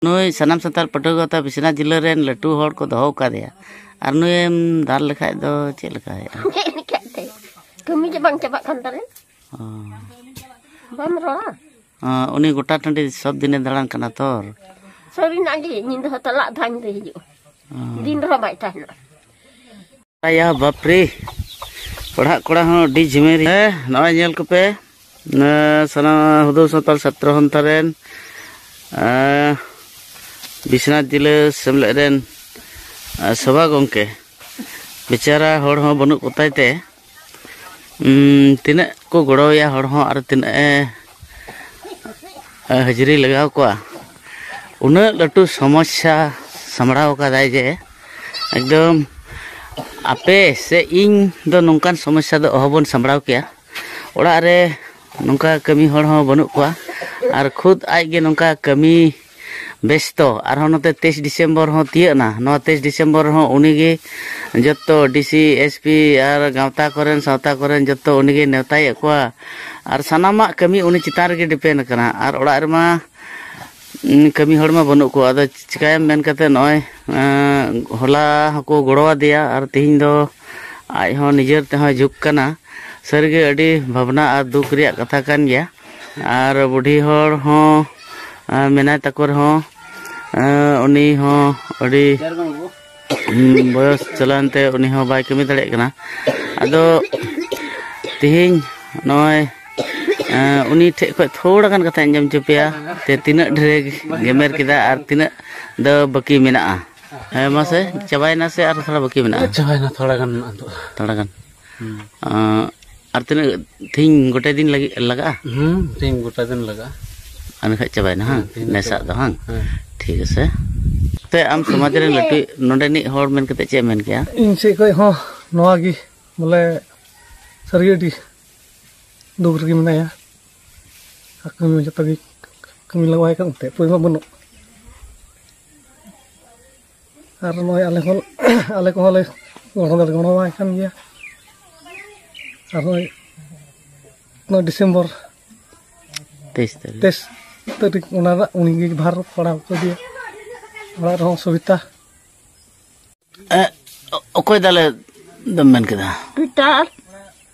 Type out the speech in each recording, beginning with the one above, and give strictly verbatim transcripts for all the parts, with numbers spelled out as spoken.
ᱱᱩᱭ ᱥᱟᱱᱟᱢ ᱥᱟᱱᱛᱟᱲ ᱯᱟᱹᱴᱷᱩᱣᱟᱹ ᱜᱟᱶᱛᱟ ᱵᱤᱥᱱᱟᱛ ᱡᱤᱞᱟᱹ ᱨᱮᱱ ᱞᱟᱹᱴᱩ ᱦᱚᱲ ᱠᱚ ᱫᱚᱦᱚ ᱟᱠᱟᱫᱮᱭᱟ, ᱟᱨ ᱱᱩᱭᱮᱢ ᱫᱟᱞ ᱞᱮᱠᱷᱟᱡ ᱫᱚ ᱪᱮᱫ ᱞᱮᱠᱟ ᱦᱩᱭᱩᱜᱼᱟ? ᱪᱮᱫ ᱞᱮᱠᱟᱛᱮ? ᱠᱟᱹᱢᱤ ᱜᱮ ᱵᱟᱝ ᱪᱟᱵᱟᱜ ᱠᱟᱱ ᱛᱟᱞᱮ᱾ ᱚ᱾ ᱵᱟᱢ ᱨᱚᱲᱟ? ᱚ, ᱩᱱᱤ ᱜᱚᱴᱟ ᱴᱟᱺᱰᱤ ᱥᱚᱵ ᱫᱤᱱᱮ ᱫᱟᱬᱟᱱ ᱠᱟᱱᱟ ᱛᱚᱨ᱾ ᱥᱟᱹᱨᱤᱱᱟᱜ ᱜᱮ, ᱧᱤᱫᱟᱹ ᱦᱚᱸ ᱛᱟᱞᱟᱜ ᱫᱷᱟᱧ ᱨᱮ ᱦᱤᱡᱩᱜᱼᱟ᱾ ᱚ᱾ ᱫᱤᱱ ᱨᱮᱦᱚᱸ ᱵᱟᱭ ᱛᱟᱦᱮᱱᱟ᱾ ᱟᱭᱟ ᱵᱟᱯᱨᱮ, ᱯᱟᱲᱦᱟᱜ ᱠᱚᱲᱟ ᱦᱚᱸ ᱟᱹᱰᱤ ᱡᱷᱤᱢᱮᱨ᱾ ᱦᱮᱸ, ᱱᱚᱜᱼᱚᱭ ᱧᱮᱞ ᱠᱚᱯᱮ, ᱮᱸ, ᱥᱟᱱᱟᱢ ᱦᱩᱫᱩᱲ ᱥᱟᱶᱛᱟᱞ ᱪᱷᱟᱛᱨᱚ ᱥᱚᱱᱛᱷᱟ ᱨᱮᱱ, ᱮᱸ, ᱵᱤᱥᱱᱟᱛᱷ ᱡᱤᱞᱟᱹ ᱥᱮᱢᱞᱮᱫ ᱨᱮᱱ, ᱮᱸ, ᱥᱚᱵᱷᱟ ᱜᱚᱢᱠᱮ, ᱵᱮᱪᱟᱨᱟ ᱦᱚᱲ ᱦᱚᱸ ᱵᱟᱹᱱᱩᱜ ᱠᱚᱛᱟᱭ ᱛᱮ, ᱩᱸ, ᱛᱤᱱᱟᱹᱜ ᱠᱚ ᱜᱚᱲᱚᱣᱟᱭᱟ ᱦᱚᱲ ᱦᱚᱸ, ᱟᱨ ᱛᱤᱱᱟᱹᱜ ᱮ ᱦᱟᱹᱡᱨᱤ ᱞᱟᱜᱟᱣ ᱠᱚᱣᱟ, ᱩᱱᱟᱹᱜ ᱞᱟᱹᱴᱩ ᱥᱚᱢᱚᱥᱥᱟ ᱥᱟᱢᱵᱲᱟᱣ ᱠᱟᱫᱟᱭ ᱡᱮ ᱮᱠᱫᱚᱢ ᱟᱯᱮ ᱥᱮ ᱤᱧ ᱫᱚ ᱱᱚᱝᱠᱟᱱ ᱥᱚᱢᱚᱥᱥᱟ ᱫᱚ ᱚᱦᱚᱵᱚᱱ ᱥᱟᱢᱵᱲᱟᱣ ᱠᱮᱭᱟ᱾ ᱚᱲᱟᱜ ᱨᱮ ᱱᱚᱝᱠᱟ ᱠᱟᱹᱢᱤ ᱦᱚᱲ ᱦᱚᱸ ᱵᱟᱹᱱᱩᱜ ᱠᱚᱣᱟ, ᱟᱨ ᱠᱷᱩᱫ ᱟᱡ ᱜᱮ ᱱᱚᱝᱠᱟ ᱠᱟᱹᱢᱤ ᱵᱮᱥᱛᱚ, ᱟᱨᱦᱚᱸ ᱱᱚᱛᱮ ᱛᱮᱭᱤᱥ ᱰᱤᱥᱮᱢᱵᱚᱨ ᱦᱚᱸ ᱛᱤᱭᱟᱹᱜ ᱮᱱᱟ᱾ ᱱᱚᱣᱟ ᱛᱮᱭᱤᱥ ᱰᱤᱥᱮᱢᱵᱚᱨ ᱨᱮᱦᱚᱸ ᱩᱱᱤᱜᱮ ᱡᱚᱛᱚ ᱰᱤ ᱥᱤ, ᱮᱥ ᱯᱤ ᱟᱨ ᱜᱟᱶᱛᱟ ᱠᱚᱨᱮᱱ, ᱥᱟᱶᱛᱟ ᱠᱚᱨᱮᱱ ᱡᱚᱛᱚ ᱩᱱᱤᱜᱮ ᱱᱮᱣᱛᱟᱭᱮᱫ ᱠᱚᱣᱟ᱾ ᱟᱨ ᱥᱟᱱᱟᱢᱟᱜ ᱠᱟᱹᱢᱤ ᱩᱱᱤ ᱪᱮᱛᱟᱱ ᱨᱮᱜᱮ ᱰᱤᱯᱮᱱᱰ ᱟᱠᱟᱱᱟ᱾ ᱟᱨ ᱚᱲᱟᱜ ᱨᱮᱢᱟ, ᱩᱸ, ᱠᱟᱹᱢᱤ ᱦᱚᱲ ᱢᱟ ᱵᱟᱹᱱᱩᱜ ᱠᱚᱣᱟ᱾ ᱟᱫᱚ ᱪᱤᱠᱟᱹᱭᱟᱢ ᱢᱮᱱ ᱠᱟᱛᱮ ᱱᱚᱜᱼᱚᱭ, ᱮᱸ, ᱦᱚᱞᱟ ᱦᱚᱸᱠᱚ ᱜᱚᱲᱚᱣᱟᱫᱮᱭᱟ ᱟᱨ ᱛᱤᱦᱤᱧ ᱫᱚ ᱟᱡ ᱦᱚᱸ ᱱᱤᱡᱮᱨ ᱛᱮᱦᱚᱸᱭ ᱡᱷᱩᱸᱠ ᱠᱟᱱᱟ᱾ ᱥᱟᱹᱨᱤᱜᱮ ᱟᱹᱰᱤ ᱵᱷᱟᱵᱽᱱᱟ ᱟᱨ ᱫᱩᱠ ᱨᱮᱭᱟᱜ ᱠᱟᱛᱷᱟ ᱠᱟᱱ ᱜᱮᱭᱟ᱾ ᱟᱨ ᱵᱩᱰᱷᱤ ᱦᱚᱲ ᱦᱚᱸ, ᱟᱨ ᱢᱮᱱᱟᱭ ᱛᱟᱠᱚ ᱨᱮᱦᱚᱸ, ᱟᱨ ᱩᱱᱤ ᱦᱚᱸ ᱟᱹᱰᱤ, ᱩᱸ, ᱵᱚᱭᱚᱥ ᱪᱟᱞᱟᱣᱮᱱ ᱛᱮ ᱩᱱᱤ ᱦᱚᱸ ᱵᱟᱭ ᱠᱟᱹᱢᱤ ᱫᱟᱲᱮᱭᱟᱜ ᱠᱟᱱᱟ᱾ ᱟᱫᱚ ᱛᱮᱦᱮᱧ ᱱᱚᱜᱼᱚᱭ, ᱟᱨ ᱩᱱᱤ ᱴᱷᱮᱡ ᱠᱷᱚᱡ ᱛᱷᱚᱲᱟ ᱜᱟᱱ ᱠᱟᱛᱷᱟᱧ ᱟᱸᱡᱚᱢ ᱦᱚᱪᱚ ᱯᱮᱭᱟ, ᱛᱮ ᱛᱤᱱᱟᱹᱜ ᱰᱷᱮᱨᱮ ᱜᱮᱢᱮᱨ ᱠᱮᱫᱟ ᱟᱨ ᱛᱤᱱᱟᱹᱜ ᱫᱚ ᱵᱟᱹᱠᱤ ᱢᱮᱱᱟᱜᱼᱟ᱾ ᱦᱮᱸ, ᱢᱟᱥᱮ, ᱪᱟᱵᱟᱭᱮᱱᱟ ᱥᱮ ᱟᱨ ᱛᱷᱚᱲᱟ ᱵᱟᱹᱠᱤ ᱢᱮᱱᱟᱜᱼᱟ? ᱪᱟᱵᱟᱭᱮᱱᱟ, ᱛᱷᱚᱲᱟ ᱜᱟᱱ ᱢᱮᱱᱟᱜᱼᱟ ᱱᱤᱛᱚᱜ᱾ ᱛᱷᱚᱲᱟ ᱜᱟᱱ᱾ ᱦᱩᱸ᱾ ᱟᱸ, ᱟᱨ ᱛᱤᱱᱟᱹᱜ, ᱛᱤᱦᱤᱧ ᱜᱚᱴᱟ ᱫᱤᱱ ᱞᱟᱹᱜᱤᱫ ᱞᱟᱜᱟᱜᱼᱟ? ᱦᱩᱸ, ᱛᱤᱦᱤᱧ ᱜᱚᱴᱟ ᱫᱤᱱ ᱞᱟᱜᱟᱜᱼᱟ᱾ ᱟᱨ ᱮᱱᱠᱷᱟᱡ ᱪᱟᱵᱟᱭᱮᱱᱟ, ᱦᱟᱝ? ᱦᱮᱸ, ᱛᱤᱦᱤᱧ ᱫᱚ ᱱᱮᱥᱟᱜ ᱪᱟᱵᱟ᱾ ᱫᱚ, ᱦᱟᱝ? ᱦᱮᱸ᱾ ᱴᱷᱤᱠ ᱟᱪᱷᱮ᱾ ᱛᱮ ᱟᱢ ᱥᱚᱢᱟᱡᱽ ᱨᱮᱱ ᱞᱟᱹᱴᱩ ᱱᱚᱰᱮᱱᱤᱡ ᱦᱚᱲ ᱢᱮᱱ ᱠᱟᱛᱮ ᱪᱮᱫ ᱮᱢ ᱢᱮᱱ ᱠᱮᱭᱟ? ᱤᱧ ᱥᱮᱫ ᱠᱷᱚᱡ ᱦᱚᱸ ᱱᱚᱣᱟ ᱜᱮ, ᱵᱚᱞᱮ, ᱥᱟᱹᱨᱤᱜᱮ ᱟᱹᱰᱤ ᱫᱩᱠ ᱨᱮᱜᱮ ᱢᱮᱱᱟᱭᱟ᱾ ᱟᱨ ᱠᱟᱹᱢᱤ ᱡᱚᱛᱚ ᱜᱮ ᱠᱟᱹᱢᱤ ᱞᱟᱜᱟᱣᱟᱭ ᱠᱟᱱ ᱛᱮ ᱩᱯᱟᱹᱭ ᱢᱟ ᱵᱟᱹᱱᱩᱜ᱾ ᱟᱨ ᱱᱚᱜᱼᱚᱭ ᱟᱞᱮ ᱦᱚᱸ, ᱟᱞᱮ ᱠᱚᱦᱚᱸ ᱞᱮ ᱜᱚᱲᱚ ᱫᱚᱞᱮ ᱜᱚᱲᱚᱣᱟᱭ ᱠᱟᱱ ᱜᱮᱭᱟ᱾ ᱟᱨ ᱱᱚᱜᱼᱚᱭ ᱱᱚᱣᱟ ᱰᱤᱥᱮᱢᱵᱚᱨ ᱛᱮᱭᱤᱥ ᱛᱟᱹᱨᱤᱠᱷ᱾ ᱛᱮᱭᱤᱥ ᱛᱟᱹᱨᱤᱠᱷ ᱚᱱᱟ ᱨᱮᱱᱟᱜ ᱩᱱᱤ ᱜᱮ ᱵᱷᱟᱨ ᱯᱟᱲᱟᱣ ᱠᱟᱫᱮᱭᱟ᱾ ᱚᱲᱟᱜ ᱨᱮᱦᱚᱸ ᱚᱥᱩᱵᱤᱫᱷᱟ᱾ ᱮ, ᱚ-, ᱚᱠᱚᱭ ᱫᱟᱞᱮ ᱫᱚᱢ ᱢᱮᱱ ᱠᱮᱫᱟ? ᱯᱤᱴᱟᱨ᱾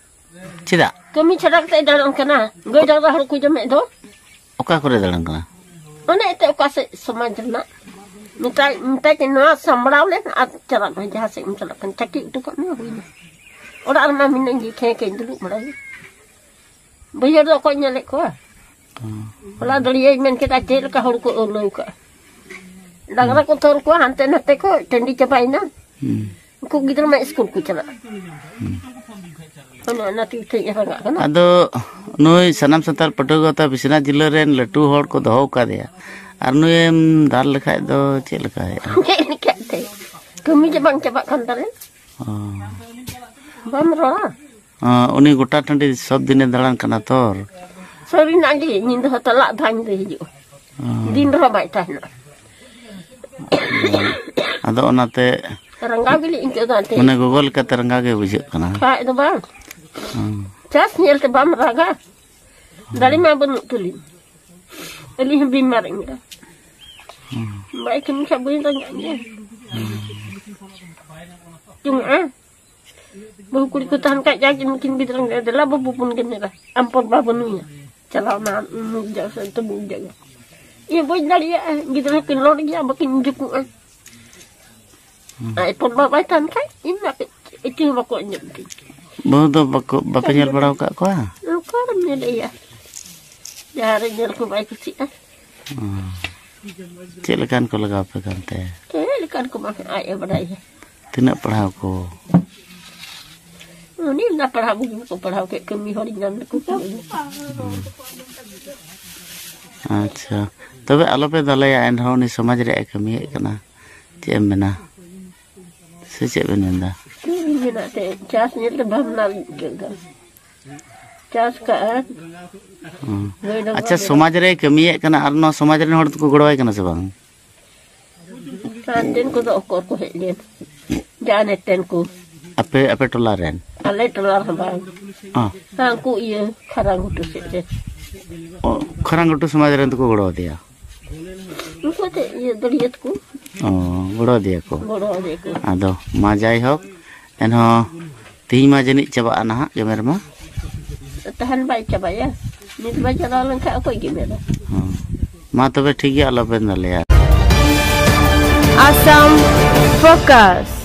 ᱪᱮᱫᱟᱜ? ᱠᱟᱹᱢᱤ ᱪᱷᱟᱰᱟ ᱠᱟᱛᱮ ᱫᱟᱬᱟᱱ ᱠᱟᱱᱟ᱾ ᱜᱟᱹᱭ ᱰᱟᱝᱨᱟ ᱦᱚᱲ ᱠᱚ ᱡᱚᱢᱮᱫ ᱫᱚ᱾ ᱚᱠᱟ ᱠᱚᱨᱮ ᱫᱟᱬᱟᱱ ᱠᱟᱱᱟ? ᱚᱱᱮ ᱮᱱᱛᱮ ᱚᱠᱟ ᱥᱮᱫ ᱥᱚᱢᱟᱡᱽ ᱨᱮᱱᱟᱜ᱾ ᱢᱮᱛᱟᱭ, ᱢᱮᱛᱟᱭ ᱠᱟᱹᱱᱟᱹᱧ, ᱱᱚᱣᱟ ᱥᱟᱢᱵᱲᱟᱣ ᱞᱮᱢ ᱟᱨ ᱪᱟᱞᱟᱜ ᱢᱮ, ᱡᱟᱦᱟᱸ ᱥᱮᱫ ᱮᱢ ᱪᱟᱞᱟᱜ ᱠᱟᱱ, ᱪᱟᱹᱠᱤ ᱦᱚᱴᱚ ᱠᱟᱜ ᱢᱮ, ᱦᱩᱭᱱᱟ᱾ ᱚᱲᱟᱜ ᱨᱮᱢᱟ ᱢᱤᱱᱟᱹᱧ ᱜᱮ, ᱠᱷᱮᱸ ᱠᱷᱮᱸ ᱫᱩᱲᱩᱵ ᱵᱟᱲᱟᱭ᱾ ᱵᱟᱹᱭᱦᱟᱹᱲ ᱫᱚ ᱚᱠᱚᱭ ᱧᱮᱞᱮᱫ ᱠᱚᱣᱟ? ᱦᱩᱸ᱾ ᱦᱚᱞᱟ ᱫᱟᱹᱲᱤᱭᱟᱹᱧ ᱢᱮᱱ ᱠᱮᱫᱟ, ᱪᱮᱫ ᱞᱮᱠᱟ ᱦᱚᱲ ᱠᱚ ᱟᱹᱣᱞᱟᱹᱣ ᱠᱟᱜᱼᱟ᱾ ᱰᱟᱝᱨᱟ ᱠᱚ ᱛᱚᱞ ᱠᱚᱣᱟ, ᱦᱟᱱᱛᱮ ᱱᱟᱛᱮ ᱠᱚ ᱴᱟᱺᱰᱤ ᱪᱟᱵᱟᱭᱮᱱᱟ᱾ ᱦᱩᱸ᱾ ᱩᱱᱠᱩ ᱜᱤᱫᱽᱨᱟᱹ ᱢᱟ ᱥᱠᱩᱞ ᱠᱚ ᱪᱟᱞᱟᱜ᱾ ᱦᱩᱸ᱾ ᱚᱱᱮ ᱚᱱᱟ ᱛᱮᱜᱮ ᱛᱮᱧ ᱨᱟᱸᱜᱟᱜ ᱠᱟᱱᱟ᱾ ᱟᱫᱚ ᱱᱩᱭ ᱥᱟᱱᱟᱢ ᱥᱟᱱᱛᱟᱲ ᱯᱟᱹᱴᱷᱩᱣᱟᱹ ᱜᱟᱶᱛᱟ ᱵᱤᱥᱱᱟᱛ ᱡᱤᱞᱟᱹ ᱨᱮᱱ ᱞᱟᱹᱴᱩ ᱦᱚᱲ ᱠᱚ ᱫᱚᱦᱚ ᱟᱠᱟᱫᱮᱭᱟ, ᱟᱨ ᱱᱩᱭᱮᱢ ᱫᱟᱞ ᱞᱮᱠᱷᱟᱡ ᱫᱚ ᱪᱮᱫ ᱞᱮᱠᱟ ᱦᱩᱭᱩᱜᱼᱟ? ᱪᱮᱫ ᱞᱮᱠᱟᱛᱮ? ᱠᱟᱹᱢᱤ ᱜᱮ ᱵᱟᱝ ᱪᱟᱵᱟᱜ ᱠᱟᱱ ᱛᱟᱞᱮ᱾ ᱚ᱾ ᱵᱟᱢ ᱨᱚᱲᱟ? ᱚ, ᱩᱱᱤ ᱜᱚᱴᱟ ᱴᱟᱺᱰᱤ ᱥᱚᱵ ᱫᱤᱱᱮ ᱫᱟᱬᱟᱱ ᱠᱟᱱᱟ ᱛᱚᱨ? ᱥᱟᱹᱨᱤᱱᱟᱜ ᱜᱮ, ᱧᱤᱫᱟᱹ ᱦᱚᱸ ᱛᱟᱞᱟ ᱟᱫᱷᱟ ᱧᱤᱫᱟᱹ ᱦᱤᱡᱩᱜᱼᱟ᱾ ᱚ᱾ ᱫᱤᱱ ᱨᱮᱦᱚᱸ ᱵᱟᱭ ᱛᱟᱦᱮᱱᱟ᱾ ᱟᱫᱚ ᱚᱱᱟᱛᱮ ᱨᱟᱸᱜᱟᱣ ᱜᱮᱞᱤᱧ ᱟᱹᱭᱠᱟᱹᱣ ᱮᱫᱟ ᱮᱱᱛᱮ᱾ ᱢᱟᱱᱮ ᱜᱚᱜᱚ ᱞᱮᱠᱟᱛᱮ ᱨᱟᱸᱜᱟᱣ ᱜᱮ ᱵᱩᱡᱷᱟᱹᱜ ᱠᱟᱱᱟ᱾ ᱠᱷᱟᱡ ᱫᱚ ᱵᱟᱝ᱾ ᱦᱩᱸ᱾ ᱪᱟᱥ ᱧᱮᱞᱛᱮ ᱵᱟᱢ ᱨᱟᱜᱟ? ᱫᱟᱲᱮ ᱢᱟ ᱵᱟᱹᱱᱩᱜ ᱛᱟᱹᱞᱤᱧ᱾ ᱟᱹᱞᱤᱧ ᱦᱚᱸ ᱵᱤᱢᱟᱨ ᱮᱱᱟ᱾ ᱦᱩᱸ᱾ ᱵᱟᱭ ᱠᱟᱹᱢᱤ ᱠᱷᱟᱡ ᱵᱟᱹᱧ ᱨᱟᱸᱜᱟᱜ ᱜᱮᱭᱟ᱾ ᱦᱩᱸ᱾ ᱪᱩᱝᱟ᱾ ᱵᱟᱹᱦᱩ ᱠᱩᱲᱤ ᱠᱚ ᱛᱟᱦᱮᱱ ᱠᱷᱟᱡ ᱡᱟᱜᱮ ᱱᱩᱠᱤᱱ ᱜᱤᱫᱽᱨᱟᱹ ᱫᱮᱞᱟ ᱵᱟᱹᱵᱩ ᱵᱚᱱ ᱜᱮᱢᱮᱨᱟ᱾ ᱟᱢ ᱯᱚᱨ ᱵᱟ ᱵᱟᱹᱱᱩᱭᱟ᱾ ᱪᱟᱞᱟᱣ ᱱᱟ ᱢᱩ ᱡᱟᱜ ᱥᱮ ᱛᱚ ᱢᱩ ᱡᱟᱜ᱾ ᱤᱭᱟᱹ ᱵᱟᱹᱧ ᱫᱟᱲᱮᱭᱟᱜᱼᱟ᱾ ᱜᱤᱫᱽᱨᱟᱹ ᱠᱤᱱ ᱨᱚᱲ ᱜᱮᱭᱟ, ᱵᱟᱹᱠᱤᱱ ᱡᱩᱠᱩᱜᱼᱟ᱾ ᱦᱩᱸ᱾ ᱟᱨ ᱮᱨᱯᱚᱨ ᱵᱟᱵᱟᱭ ᱛᱟᱦᱮᱱ ᱠᱷᱟᱡ ᱤᱧ ᱢᱟ ᱠᱟᱹᱡ ᱪᱮᱫ ᱦᱚᱸ ᱵᱟᱠᱚ ᱟᱸᱡᱚᱢ ᱛᱤᱧ᱾ ᱵᱟᱹᱦᱩ ᱫᱚ ᱵᱟᱠᱚ, ᱵᱟᱯᱮ ᱧᱮᱞ ᱵᱟᱲᱟ ᱟᱠᱟᱫ ᱠᱚᱣᱟ? ᱚᱠᱟᱨᱮᱢ ᱧᱮᱞᱮᱭᱟ? ᱡᱟᱦᱟᱸ ᱨᱮ ᱧᱮᱞ ᱠᱚ ᱵᱟᱭ ᱠᱩᱥᱤᱜᱼᱟ᱾ ᱦᱩᱸ᱾ ᱪᱮᱫ ᱞᱮᱠᱟᱱ ᱠᱚ ᱞᱟᱜᱟᱣ ᱯᱮ ᱠᱟᱱ ᱛᱮ? ᱪᱮᱫ ᱞᱮᱠᱟᱱ ᱠᱚ ᱵᱟᱝ ᱟᱡ ᱮ ᱵᱟᱰᱟᱭᱟ᱾ ᱛᱤᱱᱟᱹᱜ ᱯᱟᱲᱦᱟᱣ ᱠᱚ? ᱩᱱᱤ ᱚᱱᱟ ᱯᱟᱲᱦᱟᱣ ᱵᱩᱜᱤ ᱠᱚ ᱯᱟᱲᱦᱟᱣ ᱠᱮᱫ, ᱠᱟᱹᱢᱤ ᱦᱚᱲᱤᱧ ᱧᱟᱢ ᱞᱮᱠᱚ ᱠᱷᱟᱱ᱾ ᱟᱪᱪᱷᱟ, ᱛᱚᱵᱮ ᱟᱞᱚᱯᱮ ᱫᱟᱞᱟᱭᱟ, ᱮᱱᱨᱮᱦᱚᱸ ᱩᱱᱤ ᱥᱚᱢᱟᱡᱽ ᱨᱮᱭᱟᱜ ᱮ ᱠᱟᱹᱢᱤᱭᱮᱫ ᱠᱟᱱᱟ᱾ ᱪᱮᱫ ᱮᱢ ᱢᱮᱱᱟ? ᱥᱮ ᱪᱮᱫ ᱵᱮᱱ ᱢᱮᱱᱫᱟ? ᱪᱮᱫ ᱤᱧ ᱢᱮᱱᱟ ᱮᱱᱛᱮᱫ, ᱪᱟᱥ ᱧᱮᱞ ᱛᱮ ᱵᱷᱟᱵᱽᱱᱟ ᱞᱤᱧ ᱟᱹᱭᱠᱟᱹᱣ ᱮᱫᱟ᱾ ᱪᱟᱥ ᱠᱟᱜᱼᱟ᱾ ᱦᱩᱸ᱾ ᱜᱟᱹᱭ ᱰᱟᱝᱨᱟ ᱟᱪᱪᱷᱟ, ᱢᱮᱨᱚᱢ᱾ ᱥᱚᱢᱟᱡᱽ ᱨᱮᱭ ᱠᱟᱹᱢᱤᱭᱮᱫ ᱠᱟᱱᱟ, ᱟᱨ ᱱᱚᱣᱟ ᱥᱚᱢᱟᱡᱽ ᱨᱮᱱ ᱦᱚᱲ ᱫᱚᱠᱚ ᱜᱚᱲᱚᱣᱟᱭ ᱠᱟᱱᱟ ᱥᱮ ᱵᱟᱝ? ᱦᱟᱱᱛᱮᱱ ᱠᱚᱫᱚ ᱚᱠᱚᱨ ᱠᱚ ᱦᱮᱡ ᱞᱮᱱ? ᱡᱟᱱᱮ ᱛᱮᱱ ᱠᱚ᱾ ᱟᱯᱮ, ᱟᱯᱮ ᱴᱚᱞᱟ ᱨᱮᱱ? ᱟᱞᱮ ᱴᱚᱞᱟ ᱨᱮᱦᱚᱸ ᱵᱟᱝ᱾ ᱦᱚᱸ᱾ ᱦᱟᱱᱠᱩ ᱤᱭᱟᱹ ᱠᱷᱟᱨᱟ ᱜᱷᱩᱴᱩ ᱥᱮᱫ ᱨᱮ᱾ ᱚ, ᱠᱷᱟᱨᱟᱝ ᱜᱷᱩᱴᱩ ᱥᱚᱢᱟᱡᱽ ᱨᱮᱱ ᱫᱚᱠᱚ ᱜᱚᱲᱚ ᱟᱫᱮᱭᱟ? ᱩᱱᱠᱩ ᱛᱮ ᱤᱭᱟᱹ ᱫᱟᱹᱲᱤᱭᱟᱹ ᱛᱟᱠᱚ᱾ ᱚ, ᱜᱚᱲᱚ ᱟᱫᱮᱭᱟ ᱠᱚ᱾ ᱜᱚᱲᱚ ᱟᱫᱮᱭᱟ ᱠᱚ᱾ ᱟᱫᱚ ᱢᱟ, ᱡᱟᱭᱦᱳᱠ, ᱮᱱᱦᱚᱸ ᱛᱮᱦᱮᱧ ᱢᱟ ᱡᱟᱹᱱᱤᱡ ᱪᱟᱵᱟᱜᱼᱟ ᱱᱟᱦᱟᱜ ᱜᱮᱢᱮᱨ ᱢᱟ᱾ ᱛᱟᱦᱮᱱ ᱵᱟᱭ ᱪᱟᱵᱟᱭᱟ, ᱱᱤᱛ ᱵᱟᱭ ᱪᱟᱞᱟᱣ ᱞᱮᱱᱠᱷᱟᱱ ᱚᱠᱚᱭ ᱜᱮᱢᱮᱨᱟ? ᱦᱚᱸ᱾ ᱢᱟ ᱛᱚᱵᱮ ᱴᱷᱤᱠ ᱜᱮᱭᱟ, ᱟᱞᱚᱵᱮᱱ ᱫᱟᱞᱮᱭᱟ᱾ ᱟᱥᱟᱢ ᱯᱷᱳᱠᱟᱥ᱾